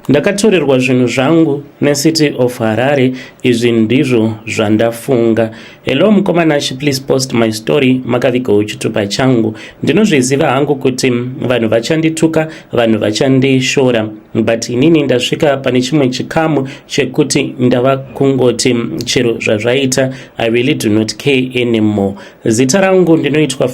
Ndakatorerwa zvinhu zvangu neCity of Harare, izvi ndizvo zvandafunga. Hello mukoma Nashi, please post my story makavigawo chitupa changu. Ndinozviziva hangu kuti vanhu vachandituka, vanhu vachandishora, but inini ndasvika pane chimwe chikamu chekuti ndava kungoti chero zvazvaita, I really do not care anymore. Zita rangu ndinoitwa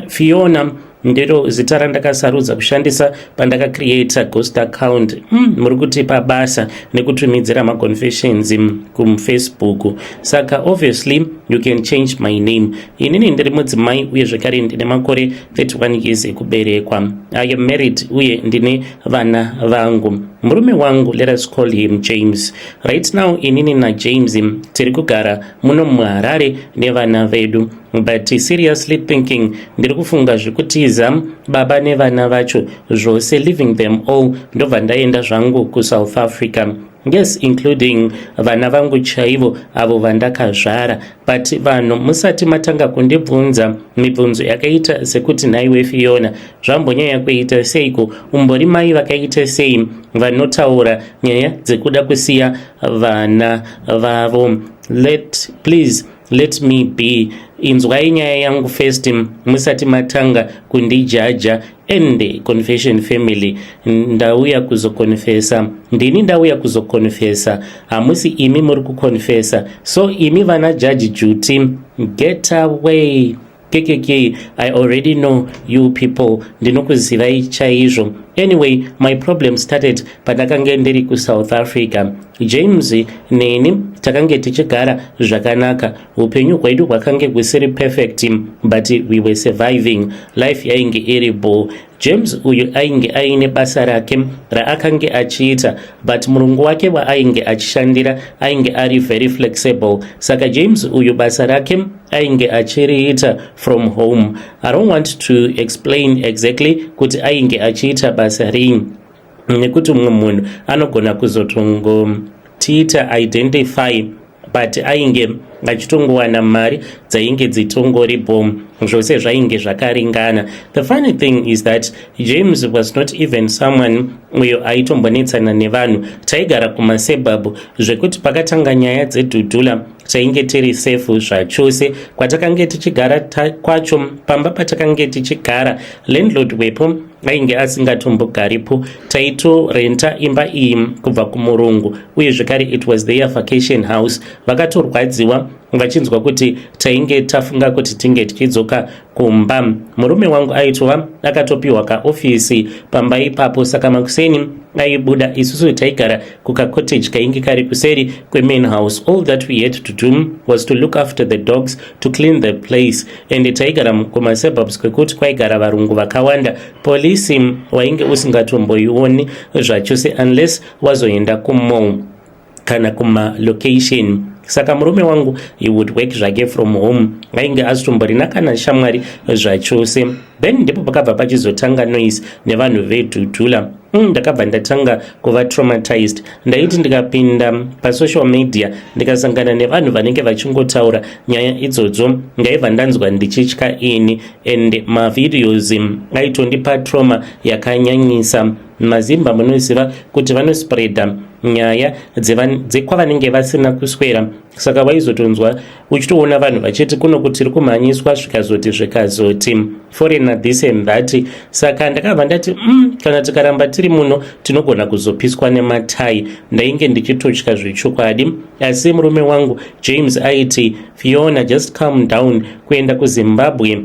Fiona, ndiro zita randakasarudza kushandisa pandakacreata ghost account. Muri kutipa basa nekutumidzira maconfessions kuFacebook, saka obviously you can change my name. Inini ndiri mudzimai uye zvekare ndine makore 31 years ekuberekwa. I am married uye ndine vana vangu. Murume wangu, let us call him James. Right now inini naJames tiri kugara muno muHarare nevana vedu, but seriously thinking, ndiri kufunga zvekutiza baba nevana vacho zvose, leaving them all, ndobva ndaenda zvangu kuSouth Africa. Yes, including vana vangu chaivo avo vandakazvara. But vanhu, musati matanga kundibvunza mibvunzo yakaita sekuti, "Nhaiwe Fiona, zvambonyanya kuita seiko? Umbori mai vakaita sei vanotaura nyaya dzekuda kusiya vana vavo?" Let please let me be. Inzwai nyaya yangu first musati matanga kundijaja. And confession family, ndauya kuzokonfesa. Ndini ndauya kuzokonfesa, hamusi imi muri kukonfesa. So imi vana Judge Juty, get away. Kekk, I already know you people, ndinokuzivai chaizvo. Anyway, my problem started pandakange ndiri kuSouth Africa. James neni takange tichigara zvakanaka. Upenyu hwedu hwakange husiri perfect, but we were surviving. Life yainge iri bo. James uyu ainge aine basa rake raakange achiita, but murungu wake waainge achishandira ainge ari very flexible. Saka James uyu basa rake ainge achiriita from home. I don't want to explain exactly kuti ainge achiita basa rii, nekuti mumwe munhu anogona kuzotongotiita identify, but ainge achitongowana mari dzainge dzitongoripo, zvose zvainge zvakaringana. The funny thing is that James was not even someone uyo aitombonetsana nevanhu. Taigara kumasuburbs, zvekuti pakatanga nyaya dzedhudhula tainge tiri safe zvachose. Kwatakange tichigara kwacho, pamba patakange tichigara, landlord wepo ainge asingatombogaripo. Taitorenta imba iyi kubva kumurungu, uye zvekare it was their vacation house. Vakatorwadziwa vachinzwa kuti tainge tafunga kuti tinge tichidzoka kumba. Murume wangu aitova akatopiwa kaofisi pamba ipapo, saka makuseni aibuda, isusu taigara kukacottage kainge kari kuseri kwemain house. All that we had to do was to look after the dogs, to clean the place, and taigara kumasuburbs kwekuti kwaigara varungu vakawanda. Polisi wainge usingatomboioni zvachose unless wazoenda kumall kana kumalocation. Saka murume wangu, he would work zvake from home. Ainge asitomborina kana shamwari zvachose. Then ndipo pakabva pachizotanga noise nevanhu vedhudhula. Ndakabva ndatanga kuva traumatized. Ndaiti ndikapinda pasocial media, ndikasangana nevanhu vanenge vachingotaura nyaya idzodzo, ndaibva ndanzwa ndichitya ini, and mavideos aitondipa trauma yakanyanyisa. Mazimba munoziva kuti vanospreada nyaya dzekwavanenge vasina kuswera, saka waizotonzwa uchitoona vanhu vachiti kuno kuti tiri kumhanyiswa, zvikazoti zvikazoti foreigner this and that. Saka ndakabva ndati, kana tikaramba tiri muno tinogona kuzopiswa nematai." Ndainge ndichitotya zvechokwadi, asi murume wangu James aiti, "Fiona, just calm down. Kuenda kuZimbabwe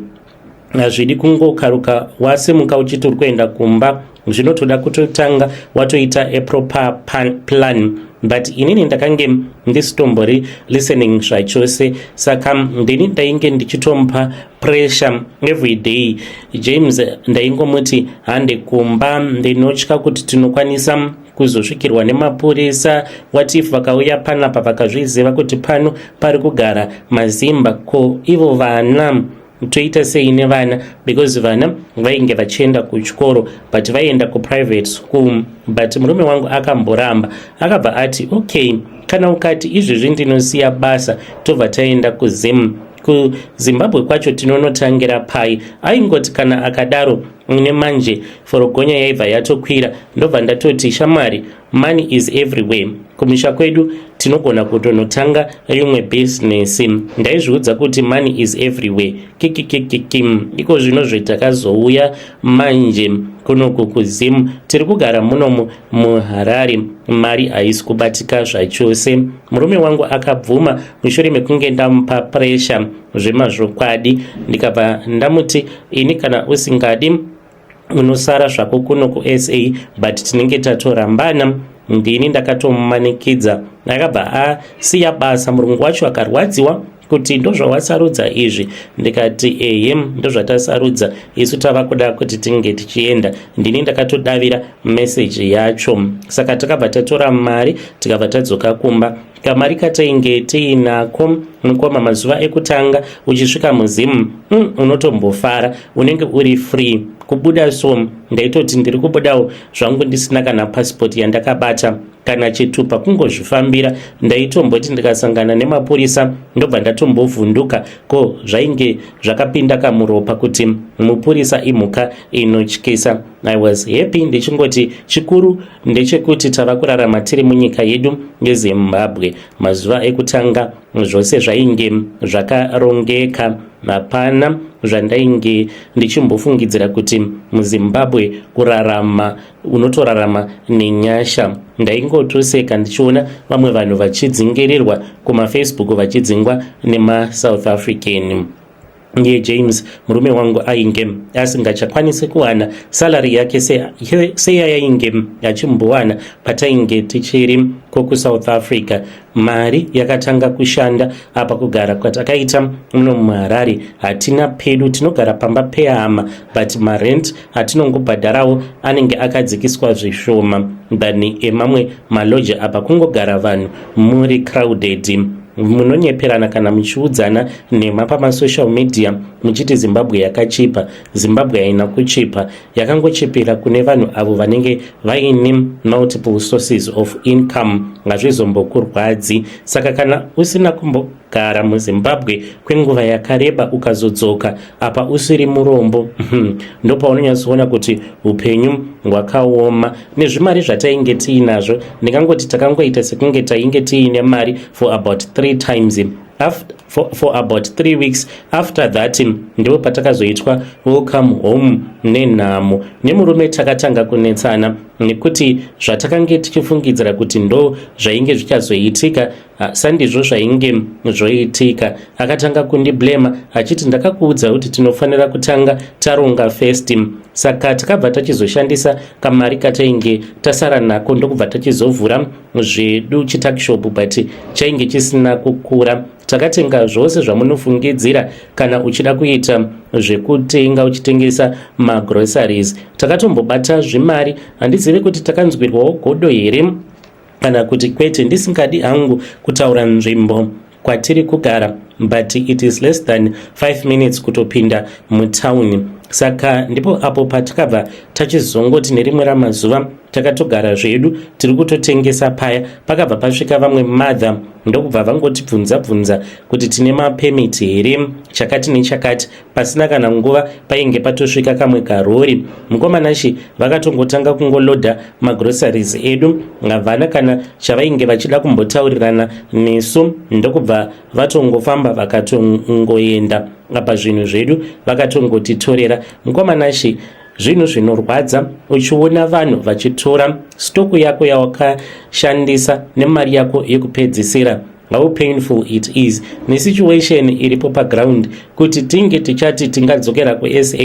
hazvidi kungokaruka wasimuka uchiti uri kuenda kumba. Zvinotoda kutotanga watoita a proper plan." But inini ndakange ndisitombori listening zvachose. Saka ndini ndainge ndichitomupa pressure every day. James ndaingomuti, "Hande kumba, ndinotya kuti tinokwanisa kuzosvikirwa nemapurisa. What if vakauya panapa vakazviziva kuti pano pari kugara mazimba? Ko ivo vana, toita sei nevana?" Because vana vainge vachienda kuchikoro, but vaienda kuprivate school. But murume wangu akamboramba, akabva ati, "Okay, kana ukati izvezvi ndinosiya basa, tobva taenda kuZim." KuZimbabwe kwacho tinonotangira pai? Aingoti kana akadaro nemanje forogonya yaibva yatokwira. Ndobva ndatoti, "Shamwari, money is everywhere. Kumisha kwedu tinogona kutonotanga rimwe bhizinesi." Ndaizviudza kuti money is everywhere, kikikikikim. Iko zvino zvetakazouya manje kunoku kuZimu, tiri kugara munomu muHarare, mari haisi kubatika zvachose. Murume wangu akabvuma mushure mekunge ndamupa pressure zvemazvokwadi. Ndikabva ndamuti, "Ini kana usingadi, unosara zvako kuno kuSA, but tinenge tatorambana." Ndini ndakatomumanikidza. Akabva asiya basa. Murungu wacho akarwadziwa kuti, "Ndozvawasarudza izvi?" Ndikati, "Ehe, ndozvatasarudza isu, tava kuda kuti tinge tichienda." Ndini ndakatodavira meseji yacho. Saka takabva tatora mari, tikabva tadzoka kumba. Kamari katainge tiinako, mukoma, mazuva ekutanga uchisvika muZimu, unotombofara, unenge uri free kubuda. So ndaitoti ndiri kubudawo zvangu ndisina kana pasipoti yandakabata, kana chitupa, kungozvifambira. Ndaitomboti ndikasangana nemapurisa, ndobva ndatombovhunduka. Ko zvainge zvakapinda kamuropa kuti mupurisa imhuka inotyisa. I was happy, ndichingoti chikuru ndechekuti tava kurarama tiri munyika yedu yeZimbabwe. Mazuva ekutanga zvose zvainge zvakarongeka, hapana zvandainge ndichimbofungidzira kuti muZimbabwe kurarama unotorarama nenyasha. Ndaingotoseka ndichiona vamwe vanhu vachidzingirirwa kumaFacebook, vachidzingwa nemaSouth African. Ndiye James murume wangu ainge asingachakwanisi kuwana salary yake seyayainge achimbowana patainge tichiri kokuSouth Africa. Mari yakatanga kushanda. Apa kugara kwatakaita muno muHarare, hatina pedu, tinogara pamba pehama, but marent atinongobhadharawo anenge akadzikiswa zvishoma than emamwe maloji. Apa kungogara vanhu muri crowded, munonyeperana kana muchiudzana nhema pamasocial media muchiti Zimbabwe yakachipa. Zimbabwe haina kuchipa, yakangochipira kune vanhu avo vanenge vaine multiple sources of income. Ngazvizombokurwadzi. Saka kana usina kumbogara muZimbabwe kwenguva yakareba, ukazodzoka apa usiri murombo, ndopaunonyatsoona kuti upenyu hwakaoma. Nezvimari zvatainge tiinazvo, ndingangoti takangoita sekunge tainge tiine mari for about three times after, for about 3 weeks. After that ndipo patakazoitwa welcome home nenhamo. Nemurume takatanga kunetsana nekuti zvatakange tichifungidzira kuti ndo zvainge zvichazoitika sandizvo zvainge zvoitika. Akatanga kundiblema achiti, "Ndakakuudza kuti tinofanira kutanga taronga first." Saka takabva tachizoshandisa kamari katainge tasara nako, ndokubva tachizovhura zvedu chituckshop, but chainge chisina kukura. Takatenga zvose zvamunofungidzira kana uchida kuita zvekutenga uchitengesa magroceries. Takatombobata zvimari. Handizivi kuti takanzwirwawo godo here kana kuti kwete. Ndisingadi hangu kutaura nzvimbo kwatiri kugara, but it is less than 5 minutes kutopinda mutauni. Saka ndipo apo patakabva tachizongoti nerimwe ramazuva takatogara zvedu tiri kutotengesa paya, pakabva pasvika vamwe mother, ndokubva vangotibvunza bvunza kuti tine mapermit here, chakati nechakati. Pasina kana nguva painge patosvika kamwe karori. Mukomanashi, vakatongotanga kungolodha magroceries edu. Havana kana chavainge vachida kumbotaurirana nesu, ndokubva vatongofamba vakatongoenda. Apa zvinhu zvedu vakatongotitorera. Mukomanashi, zvinhu zvinorwadza uchiona vanhu vachitora stock yako yawakashandisa nemari yako yekupedzisira. How painful it is. Nesituation iripo paground, kuti tinge tichati tingadzokera kuSA,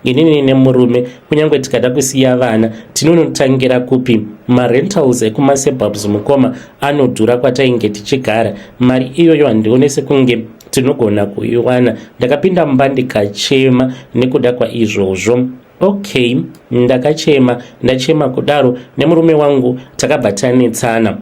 inini nemurume, kunyange tikada kusiya vana, tinonotangira kupi? Marentals ekumasuburbs, mukoma, anodhura kwatainge tichigara. Mari iyoyo handione sekunge tinogona kuiwana. Ndakapinda mumba ndikachema nekuda kwaizvozvo. Okay, ndakachema, ndachema kudaro, nemurume wangu takabva tanetsana.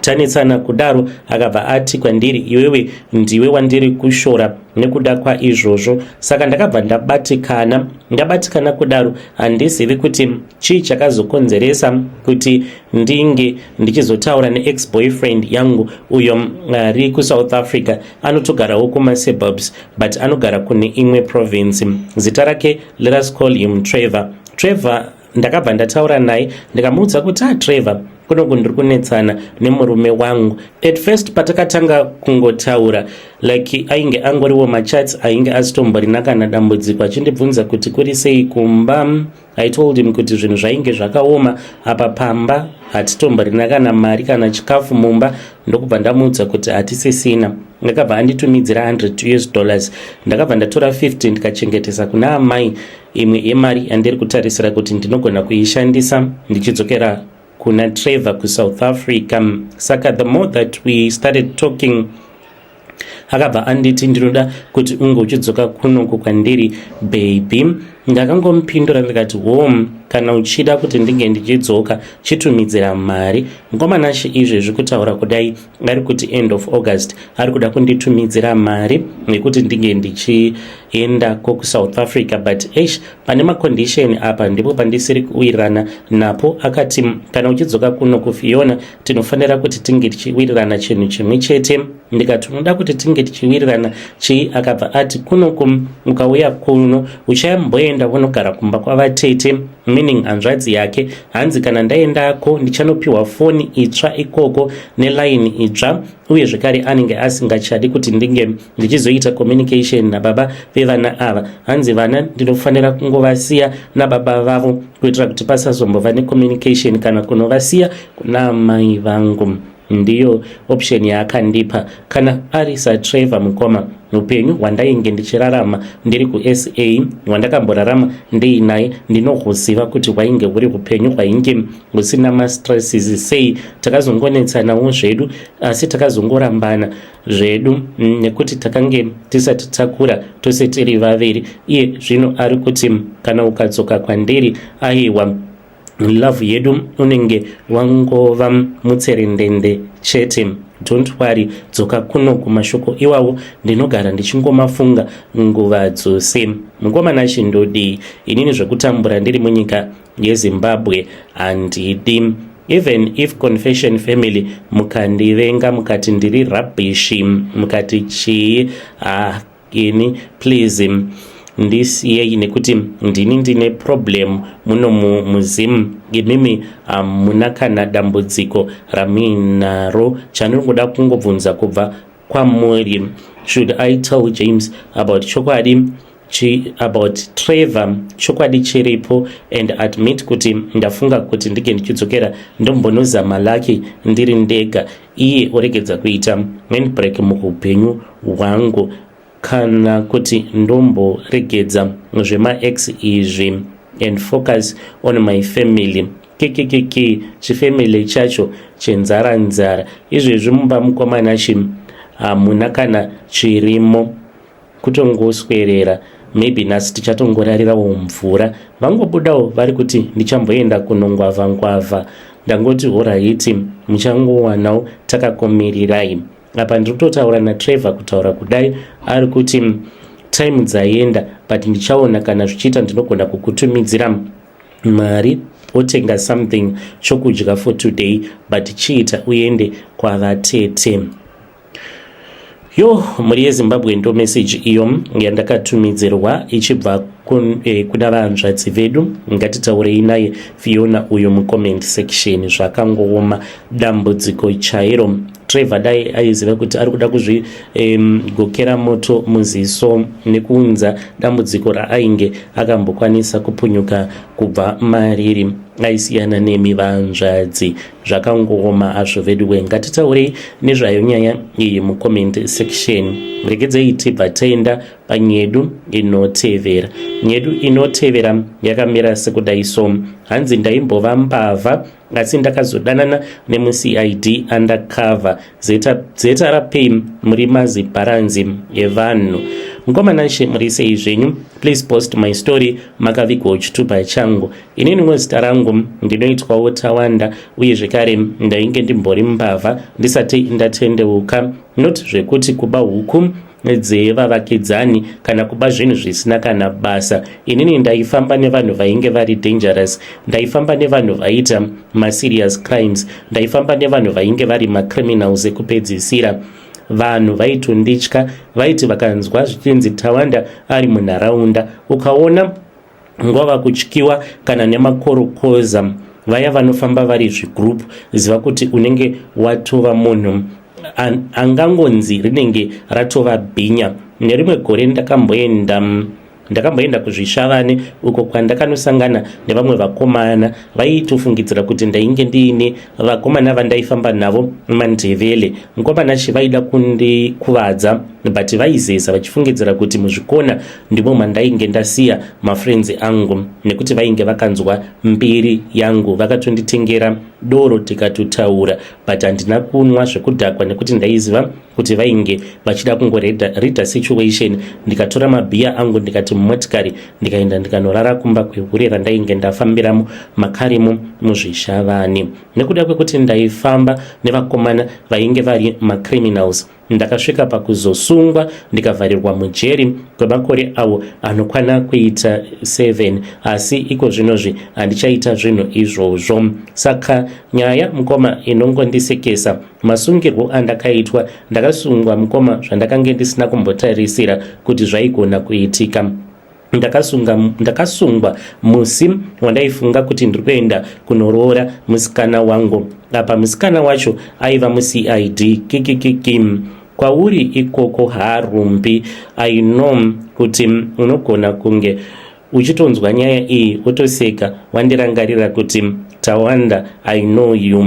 Tanetsana kudaro, akabva ati kwandiri, "Iwewe ndiwe wandiri kushora nekuda kwaizvozvo." Saka ndakabva ndabatikana. Ndabatikana kudaro, handizivi kuti chii chakazokonzeresa kuti ndinge ndichizotaura neex boyfriend yangu uyo ari kuSouth Africa. Anotogarawo kumasuburbs, but anogara kune imwe province. Zita rake, let us call him Trevor. Trevor, ndakabva ndataura naye, ndikamuudza kuti, "Ah, Trevor, kunoku ndiri kunetsana nemurume wangu." At first patakatanga kungotaura, like, ainge angoriwo machats ainge asitomborina kana dambudziko, achindibvunza kuti kuri sei kumba. I told him kuti zvinhu zvainge zvakaoma apa, pamba hatitomborina kana mari, kana chikafu mumba. Ndokubva ndamuudza kuti hatisisina. Ndakabva anditumidzira 100 US dollars. Ndakabva ndatora 50 ndikachengetesa kuna amai imwe yemari yandiri kutarisira kuti ndinogona kuishandisa ndichidzokera kuna Trevor kuSouth Africa. Saka the more that we started talking, akabva anditi, "Ndinoda kuti unge uchidzoka kunoku kwandiri, baby." Ndakangomupindura ndikati, "Home, kana uchida kuti ndinge ndichidzoka, chitumidzira mari." Mukomanashi izvezvi kutaura kudai ari kuti end of August ari kuda kunditumidzira mari nekuti ndinge ndichiendako kuSouth Africa, but ash, pane macondition apa ndipo pandisiri kuwirirana napo. Akati, "Kana uchidzoka kuno kuFiona, tinofanira kuti tinge tichiwirirana chinhu chimwe chete." Ndikati, "Unoda kuti tinge tichiwirirana chii?" Akabva ati, "Kunoku ukauya kuno, uchamboenda unogara kumba kwavatete," meaning hanzvadzi yake. Hanzi, "Kana ndaendako, ndichanopiwa foni itsva ikoko nelaini itsva." Uye zvekare anenge asingachadi kuti ndinge ndichizoita communication nababa vevana ava. Hanzi, "Vana ndinofanira kungovasiya nababa vavo kuitira kuti pasazombova necommunication, kana kunovasiya kuna amai vangu." Ndiyo option yaakandipa. Kana ari saTrevor, mukoma, upenyu hwandainge ndichirarama ndiri kuSA, hwandakamborarama ndiinaye, ndinohuziva kuti hwainge huri upenyu hwainge husina mastresses sei. Takazongonetsanawo zvedu, asi takazongorambana zvedu nekuti takange tisati takura tose tiri vaviri. Iye zvino ari kuti, "Kana ukadzoka kwandiri, aiwa, love yedu unenge wangova mutserendende chete. Don't worry, dzoka kuno." Kumashoko iwawo ndinogara ndichingomafunga nguva dzose. Mukomana, chindodii inini? Zvekutambura ndiri munyika yeZimbabwe handidi. Even if, confession family, mukandivenga, mukati ndiri rubbish, mukati chii, ah, ini please ndisiyei, nekuti ndini ndine problem muno muZim. Imimi hamuna kana dambudziko ramuinaro. Chandinogoda kungobvunza kubva kwamuri, should I tell James about chokwadi about Trevor, chokwadi chiripo, and admit kuti ndafunga kuti ndinge ndichidzokera, ndombonozama lucky ndiri ndega, iye oregedza kuita handbrake muupenyu hwangu, kana kuti ndomboregedza zvemaex izvi and focus on my family? Kekekeke, chifamily chacho chenzara nzara. Izvezvi mumba, mukomanachi, hamuna kana chirimo, kutongoswerera. Maybe nhasi tichatongorarirawo mvura. Vangobudawo vari kuti ndichamboenda kunongwavha ngwavha. Ndangoti alright, muchangowanawo, takakumirirai. Apa ndiri kutotaura naTrevor. Kutaura kudai ari kuti time dzaenda, but ndichaona kana zvichiita ndinogona kukutumidzira mari otenga something chokudya for today, but chiita uende kwavatete. Yo, mhuri yeZimbabwe, ndo meseji iyo yandakatumidzirwa ichibva kuna vanzvadzi vedu. Ngatitaurei naye Fiona uyo mucomment section. Zvakangooma, dambudziko chairo. Trevor dai aiziva kuti ari kuda kuzvigokera moto muziso nekuunza dambudziko raainge akambokwanisa kupunyuka kubva mariri, aisiyana nemi vanzvadzi. Zvakangooma azvo veduwe. Ngatitaurei nezvayo nyaya iyi mucomment section. Regedzei tibva taenda panyedu inotevera. Nyedu inotevera yakamira sekudai so. Hanzi, "Ndaimbova mbavha, asi ndakazodanana nemuCID undercover. Zeta rapei, muri mazibharanzi evanhu." Mukoma Nashe, muri sei zvenyu? Please post my story, makavigwa chitupa changu. Ininiwo zita rangu ndinoitwawo Tawanda, uye zvekare ndainge ndimbori mbavha ndisati ndatendeuka. Not zvekuti kuba huku dzevavakidzani kana kuba zvinhu zvisina kana basa. Inini ndaifamba nevanhu vainge vari dangerous, ndaifamba nevanhu vaiita maserious crimes, ndaifamba nevanhu vainge vari macriminals ekupedzisira. Vanhu vaitonditya, vaiti vakanzwa zvichinzi Tawanda ari munharaunda, ukaona ngwava kutyiwa kana nemakorokoza vaya vanofamba vari zvigroup, ziva kuti unenge watova munhu angangonzi rinenge ratova bhinya. Nerimwe gore ndakamboenda kuZvishavane uko kwandakanosangana nevamwe vakomana vaitofungidzira kuti ndainge ndiine vakomana vandaifamba navo Mandevele. Mukomana chi vaida kundikuvadza, but vaizeza vachifungidzira kuti muzvikona ndimo mandainge ndasiya mafriends angu, nekuti vainge vakanzwa mbiri yangu. Vakatonditengera doro tikatotaura, but handina kunwa zvekudhakwa nekuti ndaiziva kuti vainge vachida kungoreada situation. Ndikatora mabhiya angu, ndikati mumotikari, ndikaenda ndikanorara kumba kwehure randainge ndafambiramo makarimo muZvishavane. Nekuda kwekuti ndaifamba nevakomana vainge vari macriminals, ndakasvika pakuzosungwa, ndikavharirwa mujeri kwemakore awo anokwana kuita 7. Asi iko zvinozvi handichaita zvinhu izvozvo. Saka nyaya, mukoma, inongondisekesa masungirwo andakaitwa. Ndakasungwa, mukoma, zvandakange ndisina kumbotarisira kuti zvaigona kuitika. Ndakasungwa musi wandaifunga kuti ndiri kuenda kunoroora musikana wangu. Apa musikana wacho aiva muCID. Kikikiki, kwauri ikoko harumbi, I know kuti unogona kunge uchitonzwa nyaya iyi wotoseka, wandirangarira kuti Tawanda, I know you.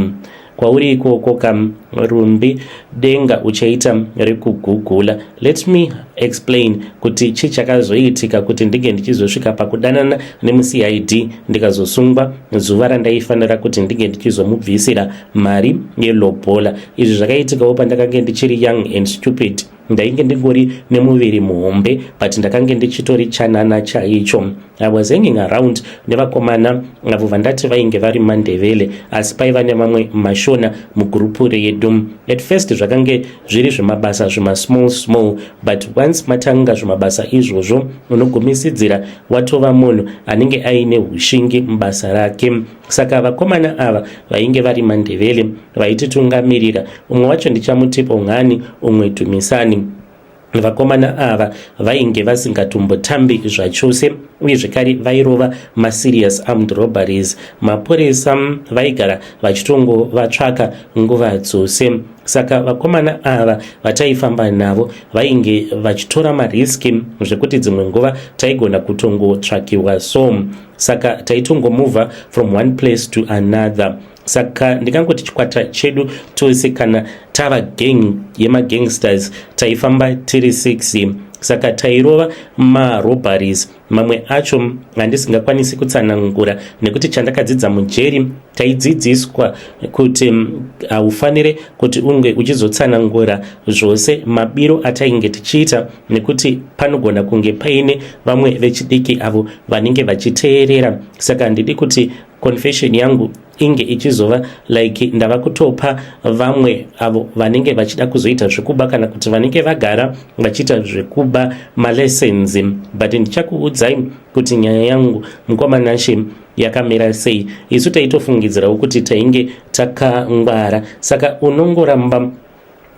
Kwauri ikoko kamurumbi, denga uchaita rekugugula. Let me explain kuti chii chakazoitika kuti ndinge ndichizosvika pakudanana nemuCID, ndikazosungwa zuva randaifanira kuti ndinge ndichizomubvisira mari yelobola. Izvi zvakaitikawo pandakange ndichiri young and stupid. Ndainge ndingori nemuviri muhombe, but ndakange ndichitori chanana chaicho. I was hanging around nevakomana avo vandati vainge vari Mandevele, asi paiva nemamwe Mashona mugurupu redu. At first zvakange zviri zvemabasa zvemasmall small, but once matanga zvemabasa izvozvo, unogumisidzira watova munhu anenge aine ushingi mubasa rake. Saka vakomana ava vainge vari Mandevele vaititungamirira, umwe wacho ndichamuti Bongani, umwe Dhumisani. Vakomana ava vainge vasingatombotambi zvachose, uye zvekare vairova maserious armed robberies. Mapurisa vaigara vachitongovatsvaka nguva dzose. Saka vakomana ava vataifamba navo vainge vachitora marisks zvekuti dzimwe nguva taigona kutongotsvakiwa. So saka taitongomova from one place to another. Saka ndingangoti chikwata chedu tose, kana tava gang yemagangsters, taifamba tiri 6. Saka tairova marobberies, mamwe acho handisingakwanisi kutsanangura nekuti chandakadzidza mujeri, taidzidziswa kuti haufanire kuti unge uchizotsanangura zvose mabiro atainge tichiita, nekuti panogona kunge paine vamwe vechidiki avo vanenge vachiteerera. Saka handidi kuti confession yangu inge ichizova like ndava kutopa vamwe avo vanenge vachida kuzoita zvekuba kana kuti vanenge vagara vachiita zvekuba malessons. But ndichakuudzai kuti nyaya yangu, mukoma Nashe, yakamira sei. Isu taitofungidzirawo kuti tainge takangwara. Saka unongoramba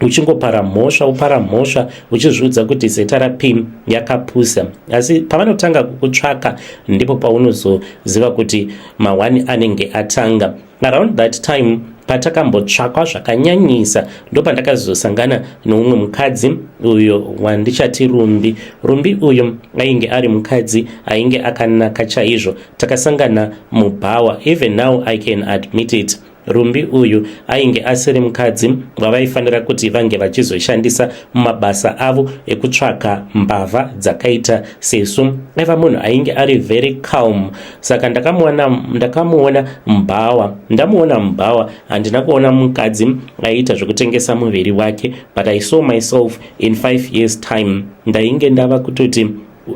uchingopara mhosva, upara mhosva uchizviudza kuti ZRP yakapusa, asi pavanotanga kukutsvaka ndipo paunozoziva kuti mahwani anenge atanga. Around that time patakambotsvakwa zvakanyanyisa, ndopandakazosangana neumwe mukadzi uyo wandichati Rumbi. Rumbi uyu ainge ari mukadzi ainge akanaka chaizvo. Takasangana mubhawa. Even now I can admit it. Rumbi uyu ainge asiri mukadzi wavaifanira kuti vange vachizoshandisa mumabasa avo ekutsvaka mbavha dzakaita sesu. Aiva munhu ainge ari very calm. Saka ndakamuona, ndakamuona mubhawa, ndamuona mubhawa, handina kuona mukadzi aiita zvekutengesa muviri wake, but I saw myself in 5 years' time. Ndainge ndava kutoti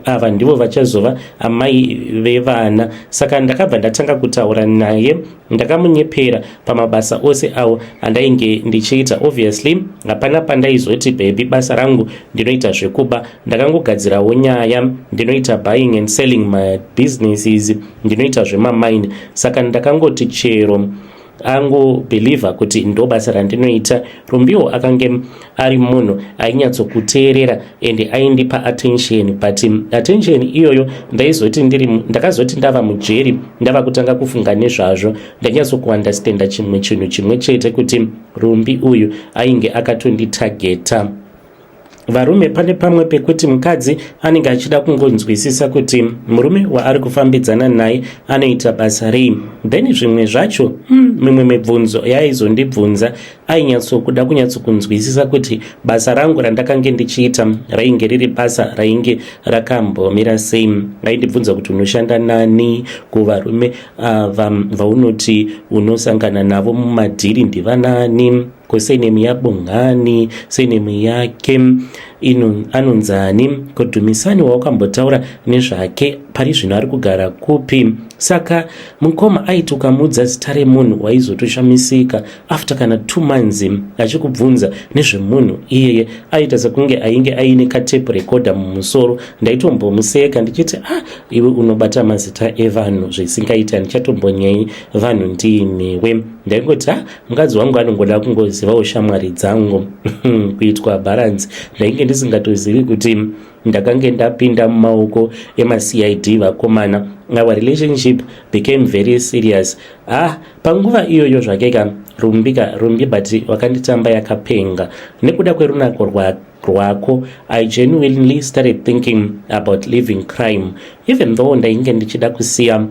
ava ndivo vachazova amai vevana. Saka ndakabva ndatanga kutaura naye. Ndakamunyepera pamabasa ose awo andainge ndichiita. Obviously hapana pandaizoti, "Baby, basa rangu ndinoita zvekuba." Ndakangogadzirawo nyaya, ndinoita buying and selling mabusinesses, ndinoita zvemamine. Saka ndakangoti chero angobhilivha kuti ndo basa randinoita. Rumbiwo akange ari munhu ainyatsokuteerera and aindipa attention, but attention iyoyo ndaizoti ndiri, ndakazoti ndava mujeri, ndava kutanga kufunga nezvazvo, ndanyatsokuundestanda chimwe chinhu chimwe chete, kuti Rumbi uyu ainge akatonditageta. Varume, pane pamwe pekuti mukadzi anenge achida kungonzwisisa kuti murume waari kufambidzana naye anoita basa rei. Then zvimwe zvacho, mimwe mibvunzo yaaizondibvunza, ainyatsokuda kunyatsokunzwisisa kuti basa rangu randakange ndichiita rainge riri basa rainge rakambomira sei. Aindibvunza kuti, "Unoshanda nani? Kuvarume ava vaunoti unosangana navo mumadhiri ndivanani? Ko surname yaBongani, surname yake anonzani? Kodhumisani wawakambotaura nezvake pari zvino ari kugara kupi?" Saka mukoma aiti ukamuudza zita remunhu, waizotoshamisika after kana 2 months achikubvunza nezvemunhu iyeye. Aita sekunge ainge aine katape recorder mumusoro. Ndaitombomuseka ndichiti, "Ah, iwe unobata mazita evanhu zvisingaiti, handichatombonyei vanhu ndiinewe." Ndaingoti, "Ah, mukadzi wangu anongoda kungozivawo shamwari dzangu." Kuitwa balance, ndainge ndisingatozivi kuti ndakange ndapinda mumaoko emaCID. Vakomana, our relationship became very serious. Ah, panguva iyoyo zvakeka Rumbika, Rumbi, but wakanditamba yakapenga nekuda kwerunako rwako. I genuinely started thinking about leaving crime, even though ndainge ndichida kusiya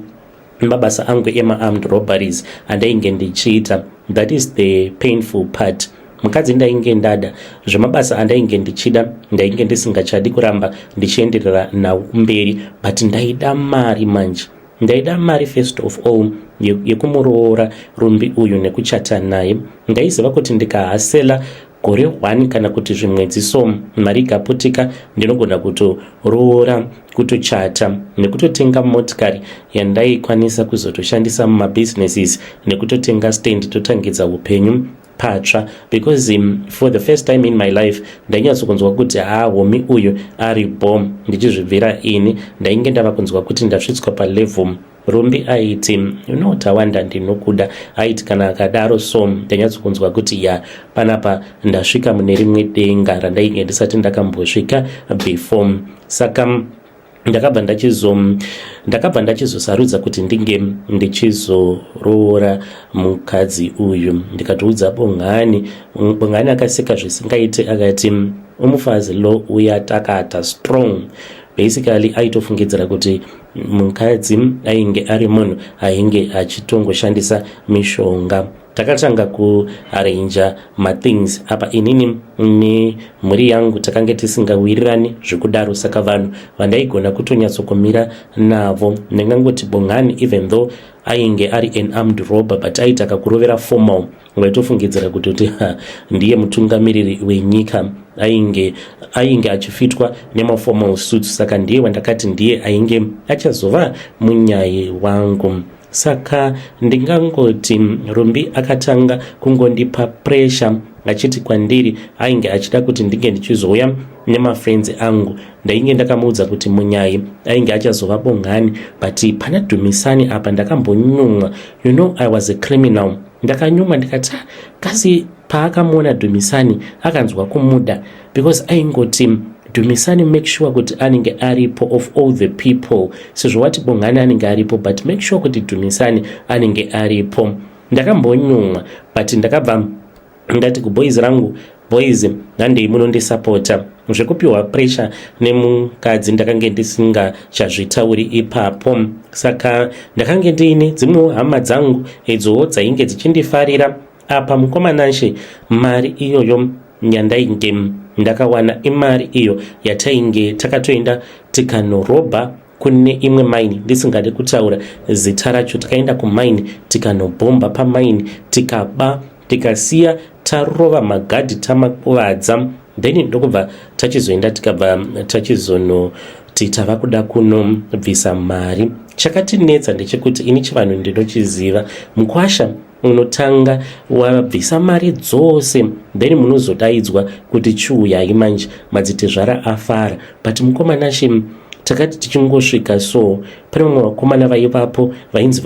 mabasa angu emaarmed robberies andainge ndichiita. That is the painful part. Mukadzi ndainge ndada, zvemabasa andainge ndichida ndainge ndisingachadi kuramba ndichienderera nawo mberi, but ndaida mari manje. Ndaida mari first of all yekumuroora Rumbi uyu nekuchata naye. Ndaiziva kuti ndikahasela gore 1 kana kuti zvimwedzi so, mari ikaputika, ndinogona kutoroora, kutochata nekutotenga motikari yandaikwanisa kuzotoshandisa mumabhizinesis, nekutotenga stand, totangidza upenyu patsva, because for the first time in my life ndainyatsokunzwa kuti ha, homi uyu ari bom. Ndichizvibvira ini, ndainge ndava kunzwa kuti ndasvitswa palevel. Rumbi aiti, "You know, Tawanda, ndinokuda." Aiti kana akadaro so, ndanyatsokunzwa kuti ya, panapa ndasvika mune rimwe denga randainge ndisati ndakambosvika before. Saka ndakabva ndachizosarudza kuti ndinge ndichizoroora mukadzi uyu. Ndikatoudza Bongani. Bongani akaseka zvisingaiti, akati, "Umufazi lo uyatakata strong." Basically aitofungidzira kuti mukadzi ainge ari munhu ainge achitongoshandisa mishonga. Takatanga kuarranja mathings apa. Inini nemhuri yangu takange tisingawirirani zvekudaro, saka vanhu vandaigona kutonyatsokumira navo ndingangoti Bongani. Even though ainge ari an armed robber, but aita kakurovera formal, waitofungidzira kuti ndiye mutungamiriri wenyika. Ainge achifitwa nemaformal suits. Saka ndiye wandakati ndiye ainge achazova munyai wangu. Saka ndingangoti Rumbi akatanga kungondipa pressure, achiti kwandiri ainge achida kuti ndinge ndichizouya nemafriends angu. Ndainge ndakamuudza kuti munyai ainge achazova Bongani, but pana Dhumisani apa ndakambonyumwa. You know, I was a criminal. Ndakanyumwa, ndikati, ah, kasi paakamuona Dhumisani akanzwa kumuda, because aingoti, "Dhumisani, make sure kuti anenge aripo of all the people. Sezvo wati Bongani anenge aripo, but make sure kuti Dhumisani anenge aripo." Ndakambonyumwa, but ndakabva ndati kuboys rangu, "Boys, handei munondisapota." Zvekupiwa pressure nemukadzi ndakange ndisingachazvitauri ipapo. Saka ndakange ndiine dzimwewo hama dzangu idzowo dzainge dzichindifarira. Apa mukoma Nashe, mari iyoyo yandainge ndakawana imari iyo yatainge takatoenda tikanorobha kune imwe mine ndisingade kutaura zita racho. Tikaenda kumine, tikanobhomba pamine, tikaba, tikasiya tarova magadhi, tamakuvadza. Then ndokubva tachizoenda, tikabva tachizonoti tava kuda kunobvisa mari. Chakatinetsa ndechekuti ini chivanhu ndinochiziva. Mukwasha unotanga wabvisa mari dzose, then munozodaidzwa kuti chiuyai manje, madzitezvara afara. But mukoma Nashe, takati tichingosvika so, pane vamwe vakomana vaivapo vainzi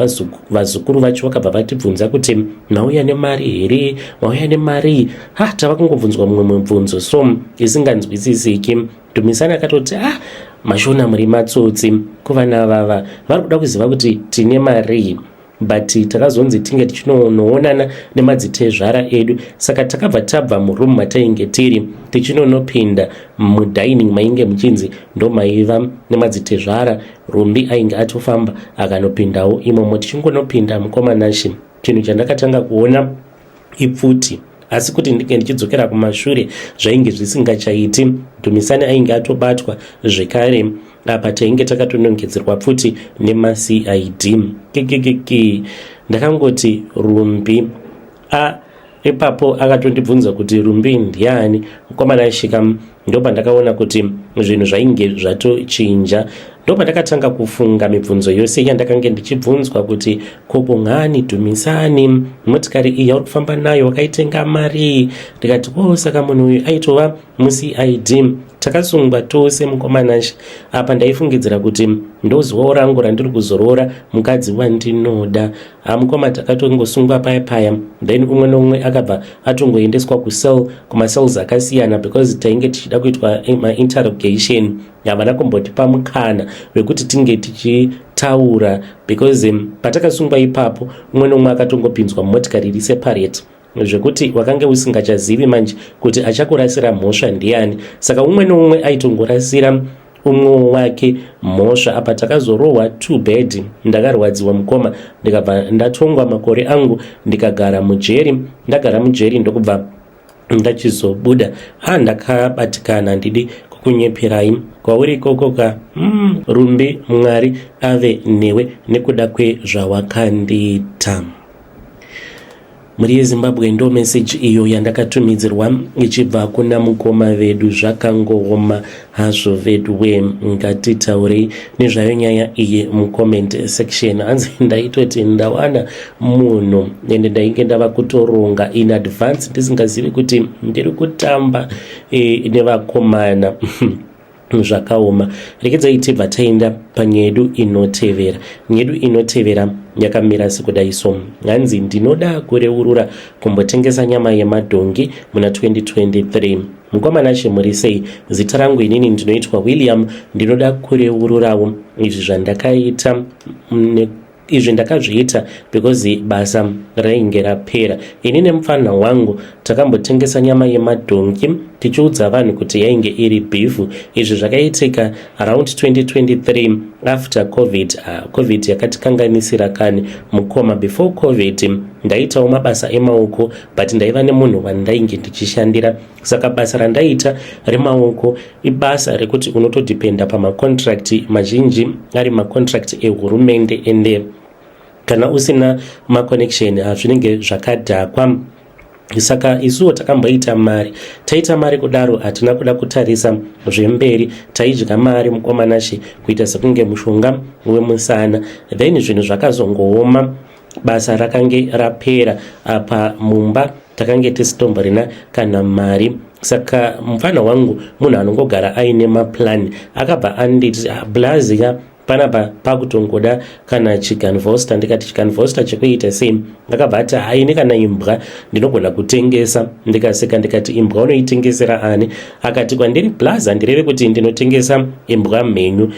vazukuru vacho. Vakabva vatibvunza kuti, "Mauya nemari here? Mauya nemari?" Ha, tava kungobvunzwa mumwe mubvunzo so isinganzwisisiki. Dhumisani akatoti, "Ah, maShona muri matsotsi. Kuvana vava vari kuda kuziva kuti tine mari." But takazonzi tinge tichinonoonana nemadzitezvara edu. Saka takabva tabva muroom matainge tiri, tichinonopinda mudining mainge muchinzi ndo maiva nemadzitezvara. Rumbi ainge atofamba akanopindawo imomo. Tichingonopinda, mukoma Nashe, chinhu chandakatanga kuona ipfuti. Asi kuti ndinge ndichidzokera kumashure zvainge zvisingachaiti. Dhumisani ainge atobatwa zvekare. Apa tainge takatonongedzerwa pfuti nemaCID. Kekekeke, ndakangoti, "Rumbi a." Ipapo akatondibvunza kuti, "Rumbi ndiani?" Mukomana aisvika, ndopandakaona kuti zvinhu zvainge zvatochinja. Ndopandakatanga kufunga mibvunzo yose yandakange ndichibvunzwa kuti, "Kobongani, Dhumisani, motikari iyi yauri kufamba nayo wakaitenga mari?" Ndikati, "O oh, saka munhu uyu aitova muCID." Takasungwa tose, mukoma Nashe. Apa ndaifungidzira kuti ndozuvawo rangu randiri kuzoroora mukadzi wandinoda. Hamukoma, takatongosungwa paya paya. Then umwe noumwe akabva atongoendeswa kucell, kumacells akasiyana, because tainge tichida kuitwa mainterrogation. Havana kumbotipa mukana wekuti tinge tichitaura, because patakasungwa ipapo umwe noumwe akatongopinzwa mumotikari iri separate, zvekuti wakange usingachazivi manje kuti achakurasira mhosva ndiani. Saka umwe noumwe aitongorasira umwe wake mhosva. Apa takazorohwa too bad. Ndakarwadziwa, mukoma. Ndikabva ndatongwa makore angu, ndikagara mujeri. Ndagara mujeri, ndokubva ndachizobuda. A, ndakabatikana, handidi kukunyeperai. Kwauri ikoko ka, Rumbi, Mwari ave newe nekuda kwezvawakandiita. Mhuri yeZimbabwe, ndo meseji iyo yandakatumidzirwa ichibva kuna mukoma vedu. Zvakangooma hazvo vedu we. Ngatitaurei nezvayo nyaya iyi mucomment section. Hanzi, "Ndaitoti ndawana munhu, ende ndainge ndava kutoronga in advance, ndisingazivi kuti ndiri kutamba nevakomana." Zvakaoma. Rekedzai tibva taenda panyedu inotevera. Nyedu inotevera yakamira sekudai so. Hanzi, "Ndinoda kureurura kumbotengesa nyama yemadhongi muna 2023. Mukoma Nashe, muri sei? Zita rangu inini ndinoitwa William. Ndinoda kureururawo izvi zvandakaita. Izvi ndakazviita because basa rainge rapera. Ini nemufana wangu takambotengesa nyama yemadhongi tichiudza vanhu kuti yainge iri beef. Izvi zvakaitika around 2023 after COVID. COVID yakatikanganisira kani, mukoma. Before COVID ndaitawo mabasa emaoko, but ndaiva nemunhu wandainge ndichishandira. Saka basa randaiita remaoko ibasa rekuti unotodhipenda pamacontract, mazhinji ari macontract ehurumende, ende kana usina maconnection zvinenge zvakadhakwa. Saka isuwo takamboita mari. Taita mari kudaro, hatina kuda kutarisa zvemberi. Taidya mari, mukoma Nashe, kuita sekunge mushonga wemusana. Then zvinhu zvakazongooma. Basa rakange rapera. Apa mumba takange tisitomborina kana mari. Saka mufana wangu munhu anongogara aine maplan. Akabva anditi, 'Blazi ka, panapa pakutongoda kana chiganvosta.' Ndikati, 'Chiganvosta chekuita sei?' Akabva ati, 'Haini, kana imbwa ndinogona kutengesa.' Ndikaseka ndikati, 'Imbwa unoitengesera ani?' Akati kwandiri, 'Blazi, handireve kuti ndinotengesa imbwa mhenyu.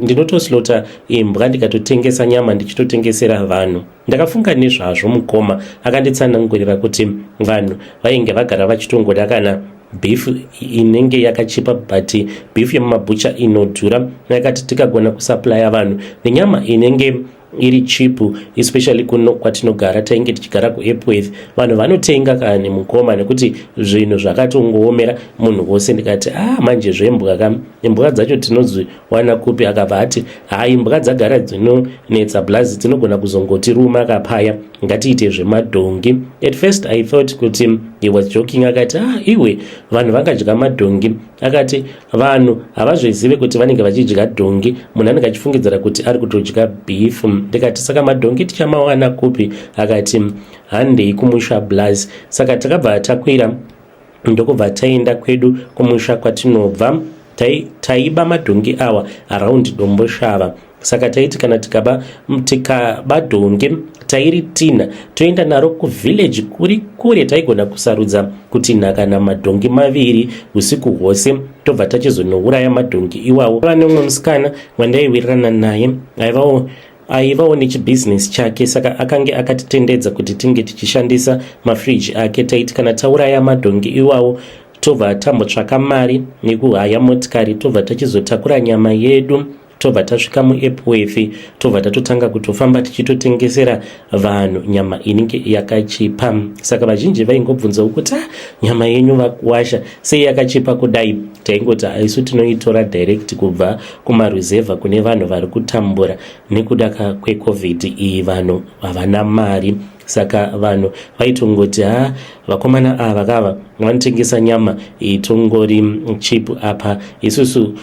Ndinotoslota imbwa, ndikatotengesa nyama, ndichitotengesera vanhu.' Ndakafunga nezvazvo, mukoma. Akanditsanangurira kuti vanhu vainge vagara vachitongoda kana Beef inenge yakachipa, but beef yemumabhucha inodhura. Akati tikagona kusupplya vanhu nenyama inenge iri cheap, especially kuno kwatinogara, tainge tichigara kuEpworth, vanhu vanotenga kana nemukoma, nekuti zvinhu zvakatongoomera munhu wose. Ndikati, "Ah, manje zvembwa ka, imbwa dzacho tinodziwana kupi?" Akabva ati, "Hai, imbwa dzagara dzinonetsa blaz, dzinogona kuzongotiruma kapaya, ngatiite zvemadhongi." At first I thought kuti he was joking. Akati, "Ah, iwe, vanhu vangadya madhongi?" Akati, "Vanhu havazvizive kuti vanenge vachidya dhongi, munhu anenge achifungidzira kuti ari kutodya beef." Ndikati, "Saka madhongi tichamawana kupi?" Akati, "Handei kumusha, blaz." Saka takabva takwira, ndokubva taenda kwedu kumusha kwatinobva. Taiba madhongi awa around Domboshava. Saka taiti kana tikaba dhongi, tairitinha, toenda naro kuvillage kuri kure. Taigona kusarudza kutinha kana madhongi 2 usiku hwose, tobva tachizonouraya madhongi iwawo. Vane umwe musikana wandaiwirirana naye, aivawo nechibhizinesi chake, saka akange akatitendedza kuti tinge tichishandisa mafriji ake. Taiti kana tauraya madhongi iwawo, tobva tambotsvaka mari nekuhaya motikari, tobva tachizotakura nyama yedu, tobva tasvika muEpworth, tobva tatotanga kutofamba tichitotengesera vanhu nyama inenge yakachipa. Saka vazhinji vaingobvunzawo kuti, "Ah, nyama yenyu vakuwasha sei yakachipa kudai?" Taingoti isu tinoitora direct kubva kumaruzevha kune vanhu vari kutambura nekuda kweCOVID iyi, vanhu havana mari. Saka vanhu vaitongoti, "Ha, vakomana ava kava vanotengesa nyama itongori cheap." Apa isusu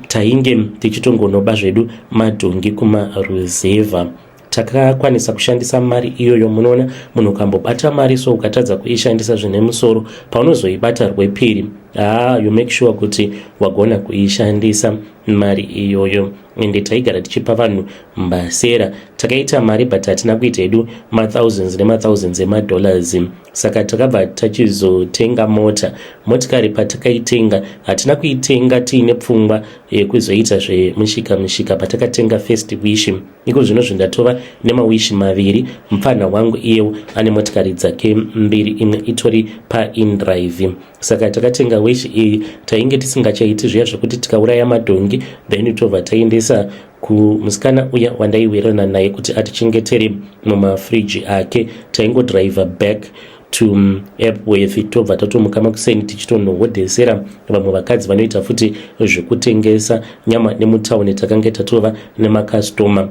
tainge tichitongonoba zvedu madhongi kumaruzevha. Takakwanisa kushandisa mari iyoyo. Munoona, munhu ukambobata mari so, ukatadza kuishandisa zvine musoro, paunozoibata rwepiri, haa, you make sure kuti wagona kuishandisa mari iyoyo. Ende taigara tichipa vanhu mbasera. Takaita mari, but hatina kuita hedu mathousands nemathousands emadollars. Saka takabva tachizotenga mota. Motikari patakaitenga, hatina kuitenga tiine pfungwa yekuzoita zvemushika mushika. Patakatenga first Wish, iko zvino zvindatova nemaWish 2. Mupfanha wangu iyewo ane motikari dzake mbiri, imwe itori paindrive. Saka takatenga Wish iyi, tainge tisingachaiti zviya zvekuti tikauraya madhongi, then tobva taendesa kumusikana uya wandaiwirirana naye kuti atichengetere mumafriji ake. Taingodhiraivha back to Epworth, tobva tatomuka makuseni tichitonohodhesera vamwe vakadzi vanoita futi zvekutengesa nyama nemutauni. Takange tatova nemakastoma.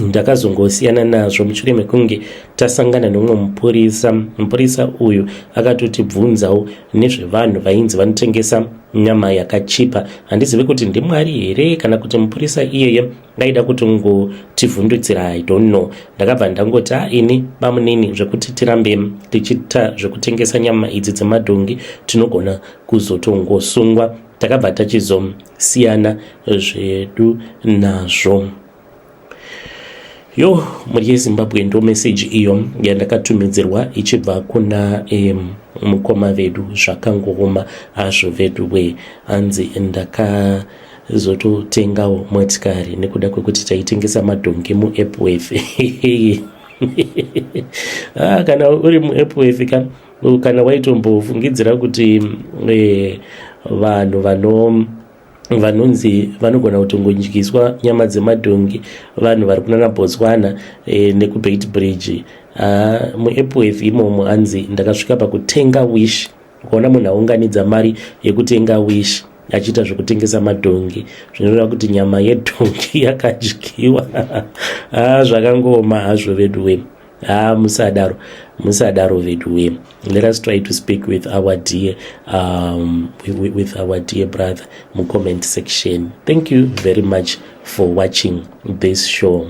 Ndakazongosiyana nazvo mushure mekunge tasangana nemumwe mupurisa. Mupurisa uyu akatotibvunzawo nezvevanhu vainzi vanotengesa nyama yakachipa. Handizivi kuti ndiMwari here kana kuti mupurisa iyeye aida kutongotivhundutsira, I don't know. Ndakabva ndangoti, "A, ini bamunini, zvekuti tirambe tichiita zvekutengesa nyama idzi dzemadhongi, tinogona kuzotongosungwa." Takabva tachizosiyana zvedu nazvo. Yo, mhuri yeZimbabwe, ndo meseji iyo yandakatumidzirwa ichibva kuna mukoma vedu. Zvakangooma hazvo vedu we. Hanzi, "Ndakazototengawo motikari nekuda kwekuti taitengesa madhongi muEpworth." Ah, kana uri muEpworth ka, kana waitombofungidzira kuti vanhu vanonzi vanogona kutongodyiswa nyama dzemadhongi vanhu vari kunana Botswana nekuBeitbridge, muEpworth imomo hanzi, "Ndakasvika pakutenga Wish." Ukaona munhu aunganidza mari yekutenga Wish achiita zvekutengesa madhongi, zvinoreva kuti nyama yedhongi yakadyiwa. Zvakangooma hazvo vedu we. Ha, musadaro, musadaro vedu we. Let us try to speak with our dear brother mucomment section. Thank you very much for watching this show.